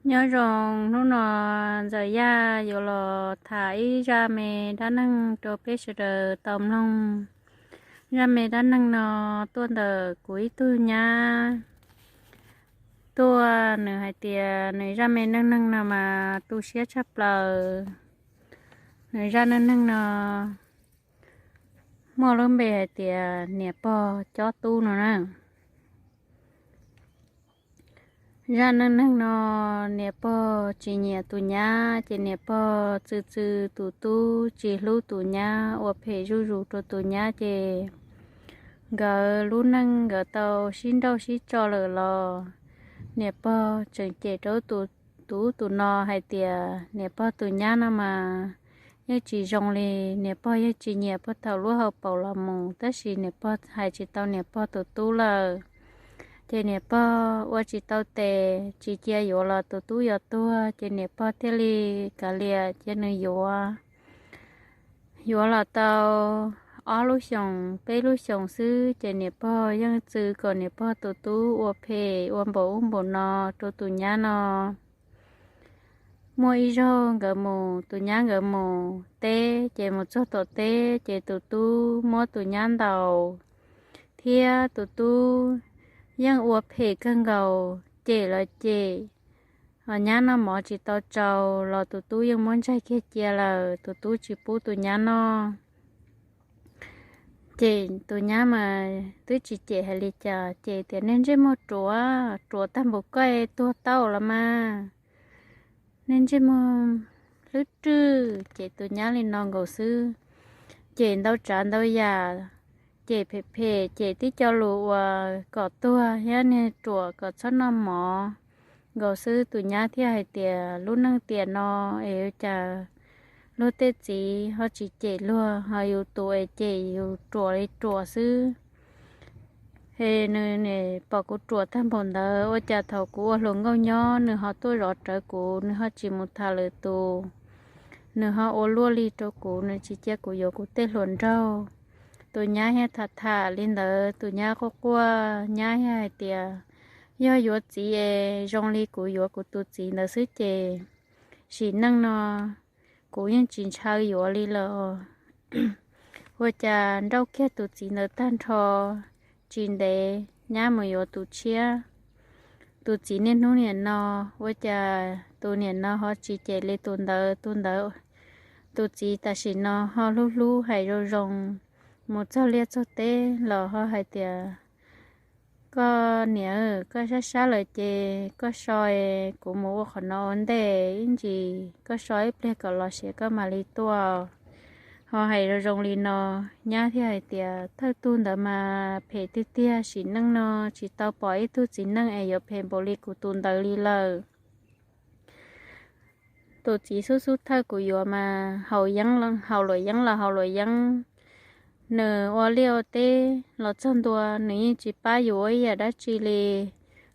Nyob zoo, hnub no Ntxawm Yaj yuav los tham ib zaj me dab neeg rau peb sawv daws tau mloog. Zaj me dab neeg no tuaj ntawm kuv ib tug nyab tuaj, nws hais tias nws zaj me neej neeg no mas tu siab tshaj plaws. Nws zaj neej neeg no muaj lub npe hais tias niam pog cob tub no na. Zaj neej neeg no, niam pog tsis nyiam tus nyab ces niam pog txw txw tus tub, tsis hlub tus nyab, ua phem zuj zus rau tus nyab ces nkawd lub neej nkawd tau sib nrauj sib tso lawm los niam pog tseem cem rau tus tub tus no hais tias niam pog tus nyab no mas yeej tsis zoo li, niam pog yeej tsis nyiam puag thaum lub hauv paus los mus, tab sis niam pog hais tsis tau niam pog tus tub lawm. Ces niam pog ua tsis tau tes, tsis cia yuav los tus tub yuav tuag, ces niam pog thiaj li kav liam cia nws yuav. Yuav los tau ob lub xyoos peb lub xyoos xwb ces niam pog yeej txw kom niam pog tus tub ua phem ua npaum ub npaum no rau tus nyab no. Muaj ib zaug nkawd mus, tus nyab nkawd mus teb ces mus txog tom teb ces tus tub muab tus nyab ntaus, thiab tus tub yeej ua phem kawg nkaus, cem los cem, nyab noj mov tsis tau tsau los tus tub yeej muab ntsaig kiag cia lawm, tus tub tsis pub tus nyab noj. Ces tus nyab mas twb tsis cem hais li cas, ces tias nej ntsej muag ruam, ruam tag npaum koj tuag tau los mas, nej ntsej muag hlwb rwj, ces tus nyab li no nkaus xwb. Ces ntau tsav ntau yam, ces phem phem, ces tib co lus uas kom tuag thiab niag ruam kom txhob noj mov nkaus xwb, tus nyab thiaj hais tias lub neej tiam no es ua cas luag tej txiv ho tsis cem luag, ho yus tus es cem yus ruam li ruam xwb. Es nws pom kuv ruam tag npaum ntawd, ua cas thaum kuv ua hluas nkauj nyob nws ho tuaj zov rawv kuv, nws ho tsis mus tham lwm tus, nws ho ua luaj li rau kuv, nws tsis cia kuv yuav kuv tej hluas nraug. Tus nyab thiaj tham tham li ntawd, tus nyab quaj quaj, nyab thiaj hais tias yog yuav txiv es zoo li kuv yuav kuv tus txiv ntawd xwb ces sim neej no kuv yeej tsis ntshaw yuav li lawm. Ua cas nrauj kiag tus txiv ntawd tag nrho, tsis ntev nyab mus yuav tus tshiab. Tus txiv niaj hnub niam no, ua cas tus niam no ho tsis cem li tus ntawd, tus ntawd, tus txiv tam sim no ho hlub hlub hais zoo zoo, mus txog liaj txog teb los ho hais tias koj niam, koj sab sab lawm ces koj so, kuv mus ua qhov no ua ntej ib ntsis, koj so ib pliag kom los siav koj mam li tuaj. Ho hais zoo zoo li no, nyab thiaj hais tias thawj tug ntawd mas phem tiag tiag, sim neej no tsis tau pom ib tug txiv neej es yuav phem npaum li kuv tus ntawd li lawm. Tus txiv xub xub thawj kuv yuav mas haus yeeb, haus luam yeeb los haus luam yeeb. Nws ua liaj ua teb los txog ntua nws yeej tsis pab yus ua ib yam dab tsi li.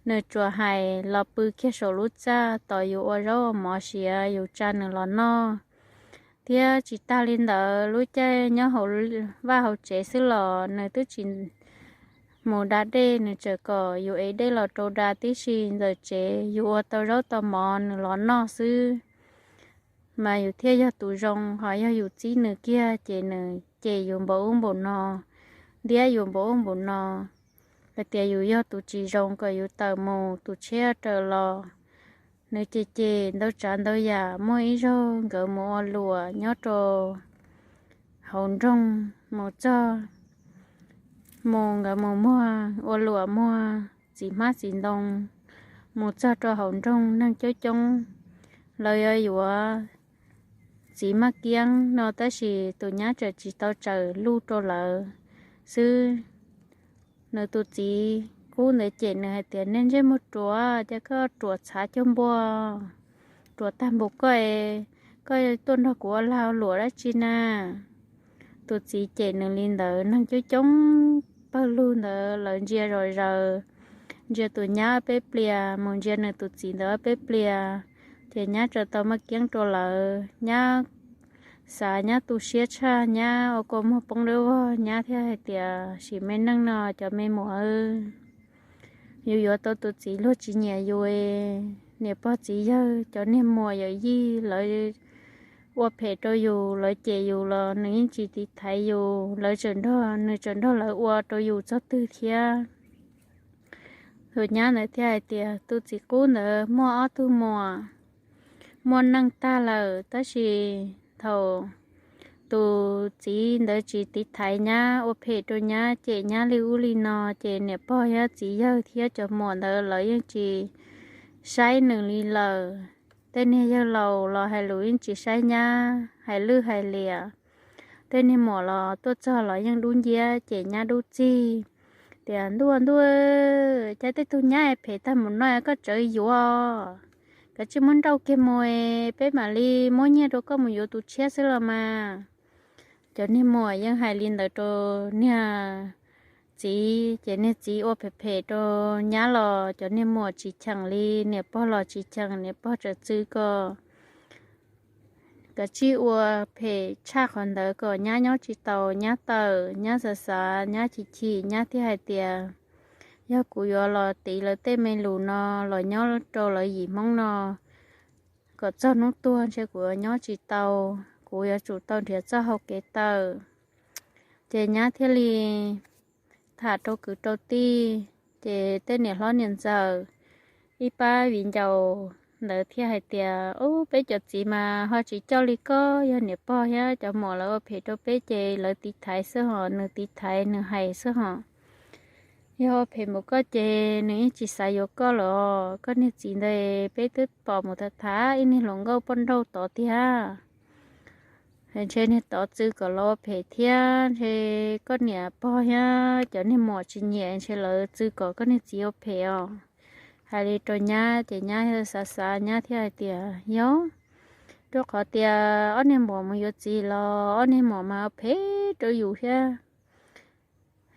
Nws tsuas hais los pw kiag saum lub txaj tos yus ua zaub ua mov siav yus tsa nws los noj. Thiab tsis tag li ntawd, lub caij nyob hauv vaj hauv tsev xwb los nws twb tsis mus da dej, nws tseem kom yus ev dej los rau da tib si ntawm tsev, yus ua tau zaub tau mov nws los noj xwb. Mas yus thiaj yog tus zoo, ho yog yus txib nws kiag ces nws cem yus npaum ub npaum no, ntiab yus npaum ub npaum no, hais tias yus yog tus tsis zoo kom yus tawm mus, tus tshiab raws los. Nws cem cem ntau tsav ntau yam, muaj ib zaug nkawd mus ua luam nyob rau hauv nroog, mus txog, mus nkawd mus muag ua luam muag txiv hmab txiv ntoo, mus txog rau hauv nroog neeg coob coob, lawv yuav yuav txiv maj kiab no tab sis tus nyab tseem tsis tau tsaws luj rau lawv xwb. Nws tus txiv qub ntawd cem nws hais tias nej ntsej muag ruam, cas koj ruam txhav cuag npua, ruam tag npaum koj, koj tuaj nrog kuv ua lag ua luam dab tsi na? Tus txiv cem nws li ntawd, neeg coob coob pawg lug ntawd lawv ntsia zom zaws, ntsia tus nyab peb pliag, mus ntsia nws tus txiv ntawd peb pliag, ces nyab tsa tau maj kiab rau lawv. Nyab xav nyab tu siab tshaj, nyab ua kua muag poob dawb vog, nyab thiaj hais tias sim me neej no cov me muam, yus yuav tau tus txiv luag tsis nyiam yus, niam pog txiv yawg, cov niag muam yawm yij lawv ua phem rau yus, lawv cem yus los nws yeej tsis tiv thaiv yus, lawv tseem nrog, nws tseem nrog lawv ua rau yus txog twg thiab. Tus nyab ntawd thiaj hais tias tus txiv qub ntawd muaj ob tug muam, muaj neej tag lawm, tab sis thaum tus txiv ntawd tsis tiv thaiv nyab, ua phem rau nyab, cem nyab li ub li no, ces niam pog thiab txiv yawg thiab cov muam ntawd lawv yeej tsis saib nws li lawm. Tej niag yawg laus los hais lus yeej tsis saib nyab, hais lwj hais liam. Tej niag muam los tuaj txog los yeej dub nciab, cem nyab dub txig, tias ntuj ntuj, cas tej tug nyab phem tag mus no, koj tsawv yuav, koj cia li muab nrauj kiag mus, peb mam li muab nyiaj rau koj mus yuav tus tshiab xwb los mas. Cov niag muam yeej hais li ntawd rau niag txiv, ces niag txiv ua phem phem rau nyab los cov niag muam tsis cheem li, niam pog los tsis cheem, niam pog txawm txwv kom kav tsij ua phem tshaj qhov ntawd kom nyab nyob tsis tau, nyab tawm, nyab xav xav, nyab chim chim, nyab thiaj hais tias, yog kuv yuav los tiv lawv tej me lus no los nyob rau lawv yim Hmoob no kom txog hnub tuag ntshe kuv yuav nyob tsis tau, kuv yuav tsum tau nrhiav txoj hau kev tawm. Ces nyab thiaj li tham rau kwv rau tij, ces tej niam hlob niam ntxawm, ib pab viv ncaus ntawd thiaj hais tias, ub, peb cov txiv mas ho tsis coj li koj, yog niam pog thiab cov muam lawv ua phem rau peb ces lawv tiv thaiv xwb hos, nws tiv thaiv nws hais xwb hos. Yog ua phem mus koj ces nws yeej tsis xav yuav koj los, koj niag txiv ntawd peb twb pom mus tham tham ib niag hluas nkauj poj nrauj tod tiag. Ntshe niag tod txwv kom los ua phem thiab, ntshe koj niam pog thiab cov niag muam tsis nyiam, ntshe lawv txwv kom koj niag txiv ua phem os. Hais li rau nyab ces nyab xav xav nyab thiaj hais tias, yog rau qhov tias ob niag muam mus yuav txiv los ob niag muam mas ua phem rau yus thiab.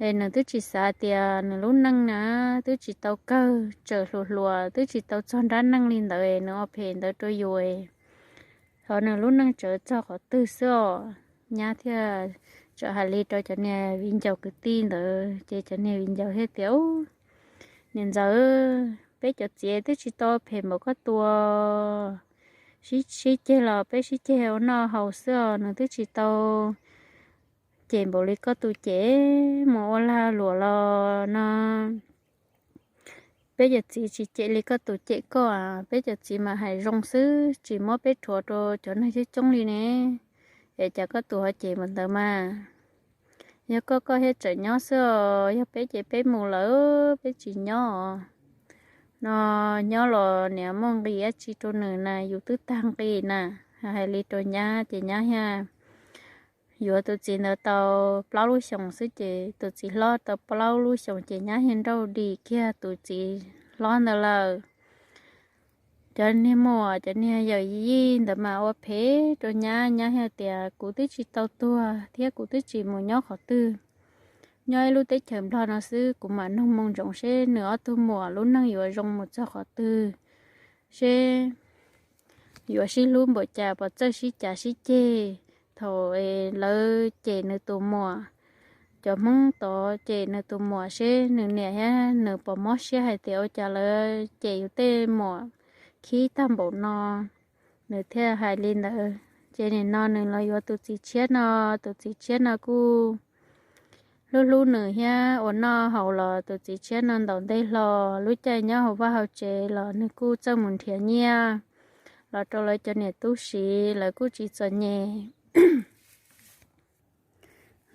Es nws twb tsis xav tias nws lub neej na twb tsis tau kawg, tseem hluas hluas twb tsis tau txog nrab neej li ntawd, nws ua phem ntawd rau yus, thov nws lub neej tsawv txog qhov twg xwb os. Nyab thiaj txawm hais li rau cov niag viv ncaus kwv tij ntawd, ces cov niag viv ncaus thiaj tias, niam ntxawm, peb cov txiv twb tsis tau phem npaum koj tus, sib ceg los peb sib ceg ua noj haus xwb os, nws twb tsis tau cem npaum li koj tus cem, mus ua lag luam los no. Peb cov txiv tsis cem li koj tus cem koj, peb cov txiv mas hais zoo xwb, tsis muab peb rhuav rau cov neeg coob coob li ne. Es cas koj tus ho cem mus ntawd mas? Yog koj koj thiaj tseem nyob xwb os, yog peb ces peb mus lawm, peb tsis nyob os. No nyob los niam muaj nqis dab tsi rau nws na, yus twb tag nqis na. Hais li rau nyab ces nyab thiaj yuav tus txiv ntawd tau plaub lub xyoos xwb ces tus txiv hlob tau plaub lub xyoos ces nyab thiaj nrauj dim kiag tus txiv hlob ntawd lawm. Cov niag muam cov niag yawm yij ntawd mas ua phem rau nyab, nyab thiaj tias, kuv twb tsis tau tuag thiab kuv twb tsis mus nyob qhov twg, nyob ib lub teb chaws Nplog no xwb, kuv mam nug moo ntsoov seb nws ob tug muam lub neej yuav zoo mus txog qhov twg, seb yuav sib hlub npaum cas, pov txawj sib cav sib ceg. Thaum lawv cem nws tus muam, cov Hmoob tod cem nws tus muam seb nws niam thiab nws puas mob siab hais tias ua cas lawv cem yus tej muam khib tag npaum no. Nws thiaj hais li ntawd ces nim no nws los yuav tus txiv tshiab no, tus txiv tshiab no kuj hlub hlub nws thiab ua noj haus los tus txiv tshiab no ntaus nte hlo, lub caij nyob hauv vaj hauv tsev los nws kuj txawj mus nrhiav nyiaj los rau lawv cov niam tub siv, lawv kuj tsis txom nyem.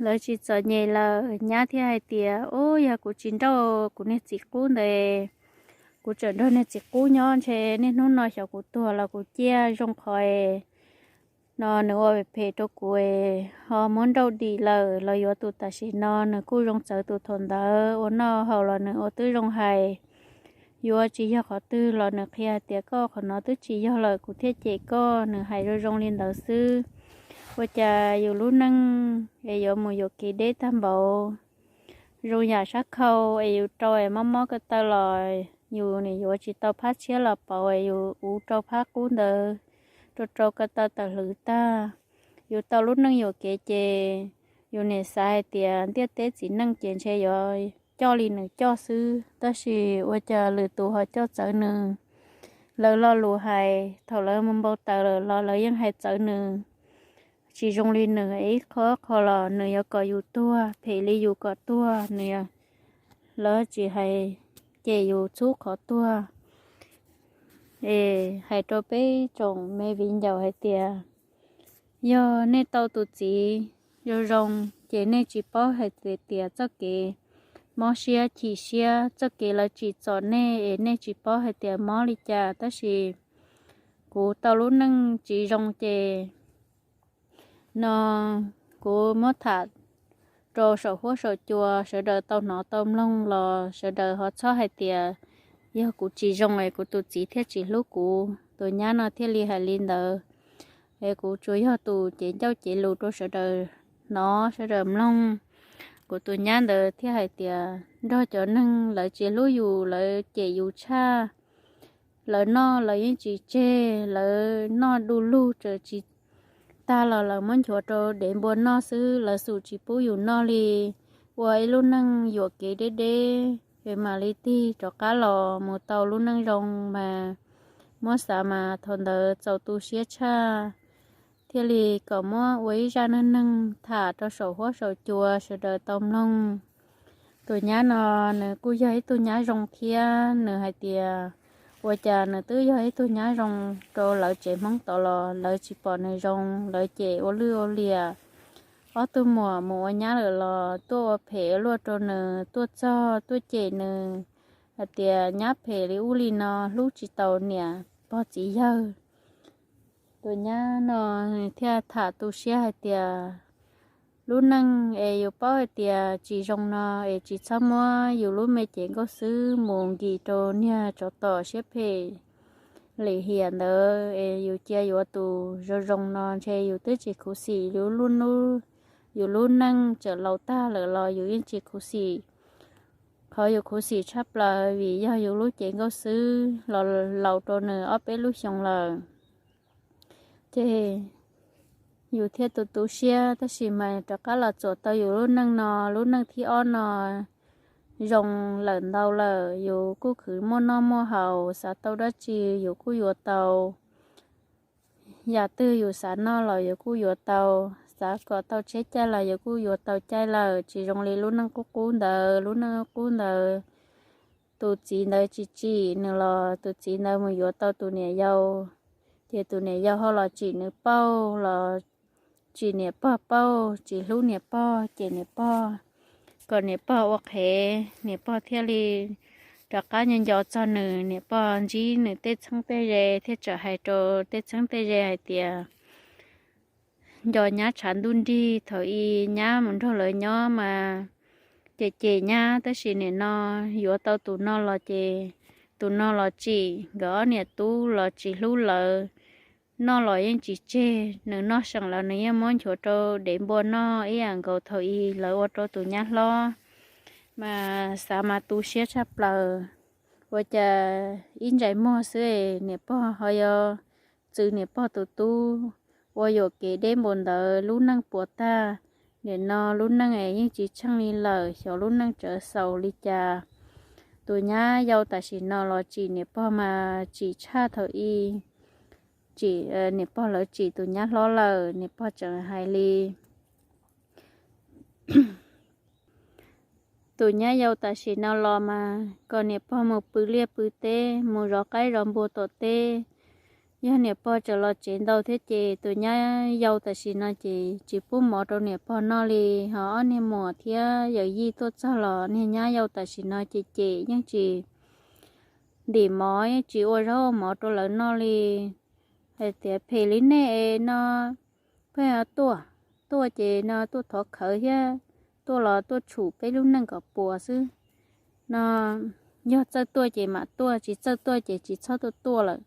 Lawv tsis txom nyem lawm, nyab thiaj hais tias, ub, yog kuv tsis nrauj kuv niag txiv qub ntawd, kuv tseem nrog niag txiv qub nyob ntshe niaj hnub no xyov kuv tuag los kuv ciaj zoo qhov no nws ua phem rau kuv, ho muab nrauj dim lawm los yuav tus tam sim no nws kuj zoo txawv tus thaum ntawd, ua noj haus los nws ua twb zoo hais. Yuav tsis yog qhov twg los nws qhia hais tias koj qhov no twb tsis yog lawm kuv thiaj cem koj, nws hais zoo zoo li ntawd xwb. Ua cas yus lub neej es yuav mus yuam kev deb tag npaum, zoo yam sab khau es yus rau es mob mob ko taw los yus nim yuav tsis tau phab tshiab los pauv es yus uv rau phab qub ntawd, rau rau ko taw tawm hlwv tag. Yus tau lub neej yuam kev ces yus nim xav hais tias ntiaj teb txiv neej ces ntshe yuav coj li nws coj xwb, tab sis ua cas lwm tus ho coj txawv nws. lawv lo lus hais thaum lawv mus npau taws lawm los lawv yeej hais txawv nws, tsis zoo li nws ib qho qho los nws yuav kom yus tuag, phem li yus kom tuag, nws yuav, lawv tsis hais, cem yus txhub qhov tuag. Es hais rau peb tsoom me viv ncaus hais tias, yog nej tau tus txiv zoo zoo ces nej tsis paub hais tias txoj kev mob siab chim siab, txoj kev lawv tsim txom nej es nej tsis paub hais tias mob li cas. Tab sis kuv tau lub neej tsis zoo ces no kuv muab tham rau saum huab saum cua sawv daws tau hnov tau mloog los sawv daws ho txhob hais tias yog kuv tsis zoo es kuv tus txiv thiaj tsis hlub kuv. Tus nyab no thiaj li hais li ntawd. Es kuv tsuas yog tus cev ncauj cev lus rau sawv daws hnov sawv daws mloog. Kuv tus nyab ntawd thiaj hais tias nrog cov neeg lawv tsis hlub yus, lawv cem yus tshaj, lawv noj lawv yeej tsis tseg, lawv noj du lug tsis tag los lawv muab nchuav rau dev npua noj xwb, lawv xum tsis pub yus noj li. Ua ib lub neej yuam kev deb deb es mam li tig rov qab los mus tau lub neej zoo mas muab xav mas thaum ntawd txaus tu siab tshaj. Thiaj li kom muab ua ib zaj neej neeg tham rau saum huab saum cua sawv daws tau mloog. Tus nyab no nws kuj yog ib tug nyab zoo thiab, nws hais tias ua cas nws twb yog ib tug nyab zoo rau lawv tsev Hmoob tod los lawv tsis pom nws zoo, lawv cem ua lwj ua liam. Ob tug muam mus ua nyab lawm los tuaj ua phem ua luaj rau nws, tuaj txog tuaj cem nws hais tias nyab phem li ub li no, hlub tsis tau niam pog txiv yawg. Tus nyab no thiaj tham tu siab hais tias lub neej es yus paub hais tias tsis zoo no es tsis txhob muab yus lub me cev nkauj xwb mus nkim rau niag tsov tom siab phem lim hiam ntawd es yus cia yuav tus zoo zoo no ntshe yus twb tsis khuv xim, yus lub neej txawm laus tag lawm los yus yeej tsis khuv xim. Qhov yus khuv xim tshaj plaws vim yog yus lub cev nkauj xwb los laus rau nws ob peb lub xyoo lawm. Ces yus thiaj tu tu siab, tab sis mas rov qab los txuas tau yus lub neej no, lub neej thib ob no zoo lawm ntau lawm, yus kuj khwv muaj noj muaj haus, xav tau dab tsi yus kuj yuav tau. Yam twg yus xav noj los yus kuj yuav tau, xav kom tau tsheb caij los yus kuj yuav tau caij lawm, tsis zoo li lub neej qub qub ntawd. Lub neej qub ntawd tus txiv ntawd tsis tsim nws los tus txiv ntawd mus yuav tau tus niam yau, ces tus niam yau ho los tsim nws pauj, los tsim niam pog pauj, tsis hlub niam pog, cem niam pog, kom niam pog ua qhev, niam pog thiaj li rov qab nco nco txog nws, niam pog ntsib nws tej txheeb tej ze thiaj txawm hais rau tej txheeb tej ze hais tias nco nyab tshav ntuj nrig, thaum ub nyab mus nrog lawv nyob mas cem cem nyab, tab sis nim no yuav tau tus no los ces tus no los tsim, nkawd ob niam tub los tsis hlub lawv, noj los yeej tsis tseg, nws noj seem los nws yeej muab nchuav rau dev npua noj ib yam nkaus thaum ub lawv ua rau tus nyab hlob. Mas xav mas tu siab tshaj plaws, ua cas ib ntsais muag xwb niam pog ho yuav txwv niam pog tus tub, ua yuam kev deb npaum ntawd lub neej puas tag. Nim no lub neej es yeej tsis tsheej li lawm, xyov lub neej tsawv xaus li cas. Tus nyab yau tam sim no los tsim niam pog mas tsim tshaj thaum ub, tsim, niam pog lawv tsim tus nyab hlob lawm, niam pog tseem hais li tus nyab yau tam sim no los mas kom niam pog mus pw liaj pw teb, mus zov qaib zov npua tom teb. Yog niam pog tseem los tsev ntau thiab ces tus nyab yau tam sim no ces tsis pub mov rau niam pog noj li. Ho ob niag muam thiab yawm yij tuaj txog los niag nyab yau tam sim no ces cem, yeej tsis ntim mov, yeej tsis ua zaub ua mov rau lawv noj li. Hais tias phem li nej es no pheej tuaj, tuaj ces no tuaj thov khawv thiab tuaj los tuaj tshum peb lub neej kom puas xwb. No yog txawj tuaj ces mam tuaj, tsis txawj tuaj ces tsis txhob tuaj tuaj lawm.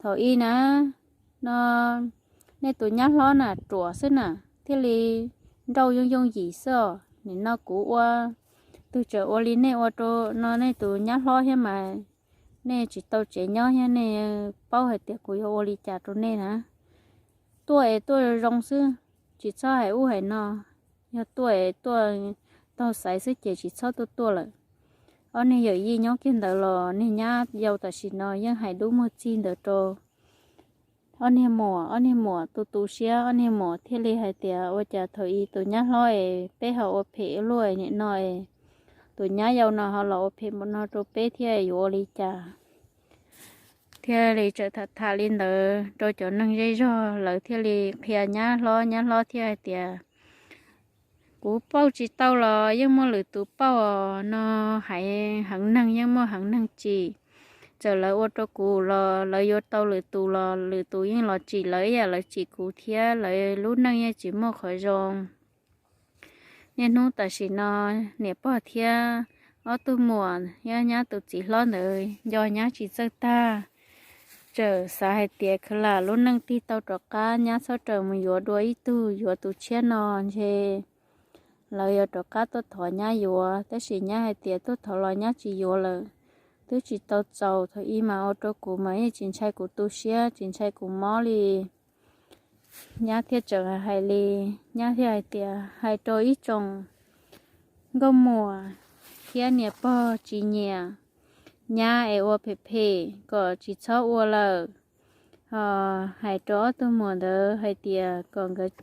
Thaum ub na, no nej tus nyab hlob na ruam xwb na, thiaj li nrauj yooj yooj yim xwb os. Nim no kuv ua tug tseem ua li nej ua rau no nej tus nyab hlob thiab mas nej tsis tau tsev nyob thiab nej paub hais tias kuv yuav ua li cas rau nej na. Tuaj es tuaj zoo xwb, tsis txhob hais ub hais no. Yog tuaj es tuaj taug xaiv xwb ces tsis txhob tuaj tuaj lawm. Ob niag yawm yij nyob kiag ntawd los niag nyab yau tam sim no yeej hais dub muag txig ntawd rau ob niag muam, ob niag muam tu tu siab, ob niag muam thiaj li hais tias, ua cas thaum ub tus nyab hlob es peb ho ua phem ua luaj nim no es tus nyab yau no ho los ua phem npaum no rau peb thiab yuav ua li cas? Thiaj li txawm tham tham li ntawd rau cov neeg zej zog, lawv thiaj li qhia nyab hlob, nyab hlob thiaj hais tias, kuv pauj tsis tau los yeej muaj lwm tus pauj no, haiv heev neeg yeej muaj heev neeg tsim. Txawm lawv ua rau kuv los lawv yuav tau lwm tus los lwm tus yeej los tsim lawv ib yam lawv tsim kuv thiab, lawv lub neej yeej tsis muaj qhov zoo. Niaj hnub tam sim no niam pog thiab ob tug muam thiab nyab tus txiv hlob ntawd nco nyab tsis txawj tag, txawm xav hais tias khaws lam lub neej tig tau rov qab, nyab txhob raws mus yuav dua ib tug, yuav tus tshiab no ntshe lawv yuav rov qab tuaj thov nyab yuav. Tab sis nyab hais tias tuaj thov los nyab tsis yuav lawm, twb tsis tau txaus, thaum ub mas ua rau kuv mas yeej tsis ntshai kuv tu siab, tsis ntshai kuv mob li. Nyab thiaj tseem hais li, nyab thiaj hais tias hais rau ib tsoom nkauj muam thiab niam pog tsis nyiam nyab es ua phem phem kom tsis txhob ua lawm. Ho hais rau ob tug muam ntawd hais tias kom nkawd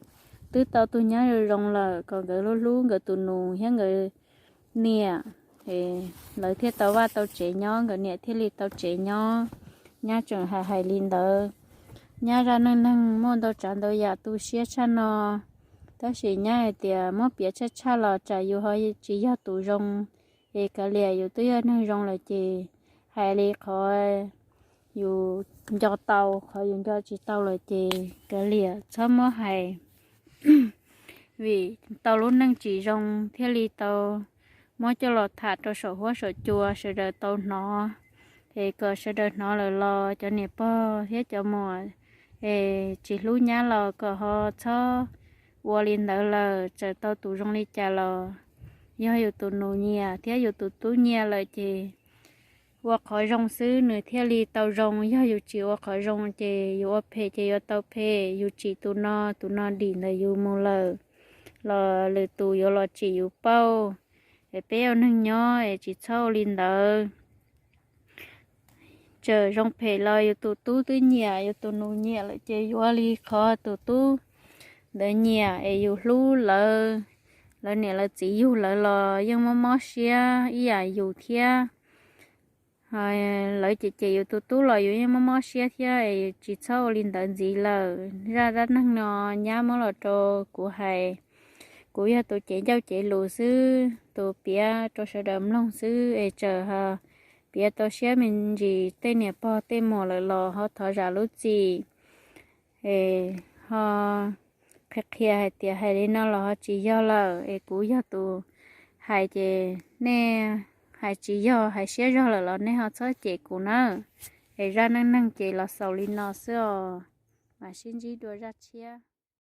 twb tau tus nyab zoo zoo lawm, kom nkawd hlub hlub nkawd tus nus thiab nkawd niam. Lawv thiaj tau vaj tau tsev nyob, nkawd niam thiaj li tau tsev nyob. Nyab tseem hais hais li ntawd. Nyab zaj neej neeg muaj ntau tsav ntau yam tu siab tshaj no, tab sis nyab hais tias muab piav tshaj tshaj los tsam yus ho tsis yog tus zoo, es kav liam, yus twb yog neeg zoo lawm ces hais li qhov yus nco tau, qhov yus nco tsis tau lawm ces kav liam, txhob muab hais. Vim tau lub neej tsis zoo thiaj li tau muab coj los tham rau saum huab saum cua sawv daws tau hnov, es kom sawv daws hnov lawm los cov niam pog thiab cov muam es tsis hlub nyab los kom ho txhob ua li ntawd lawm. Txawm tau tus zoo li cas los yog yus tus nus nyiam thiab yus tus tub nyiam lawm ces ua qhov zoo xwb nws thiaj li tau zoo. Yog yus tsis ua qhov zoo ces yus ua phem ces yuav tau phem. Yus tsim tus no, tus no dim ntawm yus mus lawm los lwm tus yuav los tsim yus pauj. Es peb ua neeg nyob es tsis txhob ua li ntawd. Txawm zoo phem los yus tus tub twb nyiam, yus tus nus nyiam lawm ces yuav li qhov tus tub ntawd nyiam es yus hlub lawv, lawv niam lawv txiv yug lawv los yeej mob mob siab ib yam yus thiab. Lawv cem cem yus tus tub los yus yeej mob mob siab thiab, es tsis txhob ua li ntawd ntxiv lawm. Zaj dab neeg no nyab muab los rau kuv hais, kuv yog tus cev ncauj cev lus xwb, tus piav rau sawv daws mloog xwb, es txawm piav tau siab me ntsis tej niam pog tej muam lawm los ho thov zam lub txim. Es ho qhia qhia hais tias hais li no los ho tsis yog lawm, es kuv yog tus hais ces nej hais tsis yog, hais siab zog lawm los nej ho txhob cem kuv nawb. Es zaj neej neeg ces los xaus li no xwb os, mam sib ntsib dua zaj tshiab.